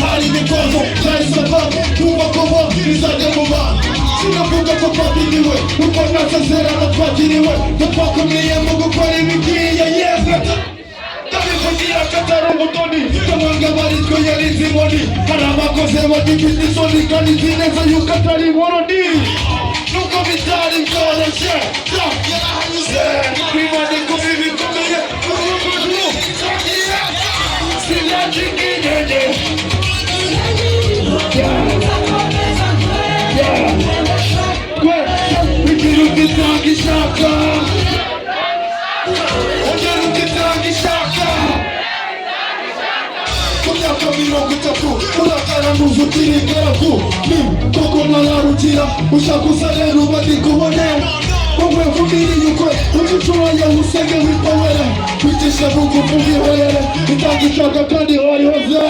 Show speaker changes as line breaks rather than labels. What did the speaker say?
Hari imikwazo byari sababu kumva ko bo bizajya mu bantu. Sinavuga ko twatiniwe kuko nta sezerano twagiriwe, ko twakomeye mu gukora ibikwiye. Yemwe, ndabivugira ko atari ubutoni, kamanga baritwe yarize inkoni. Hari abakoze bagifite isoni, kandi nzi neza yuko atari inkoroni, nubwo bitari byoroshye. Yarahanyuze kwibandiko bikomeye. Sinacika intege. Yeah. Ugira ugitanga ishaka, ongera ugitanga ishaka. Ku myaka 30 urakaranuza ukiri ingaragu, ni koko ntararugira. Ushaka usa rero uba ndikubone wowe vumiriye ukwe ugicuraye, usenge witowere, wicishe bugufi, ubihorere, itanga ishaka kandi warihoze.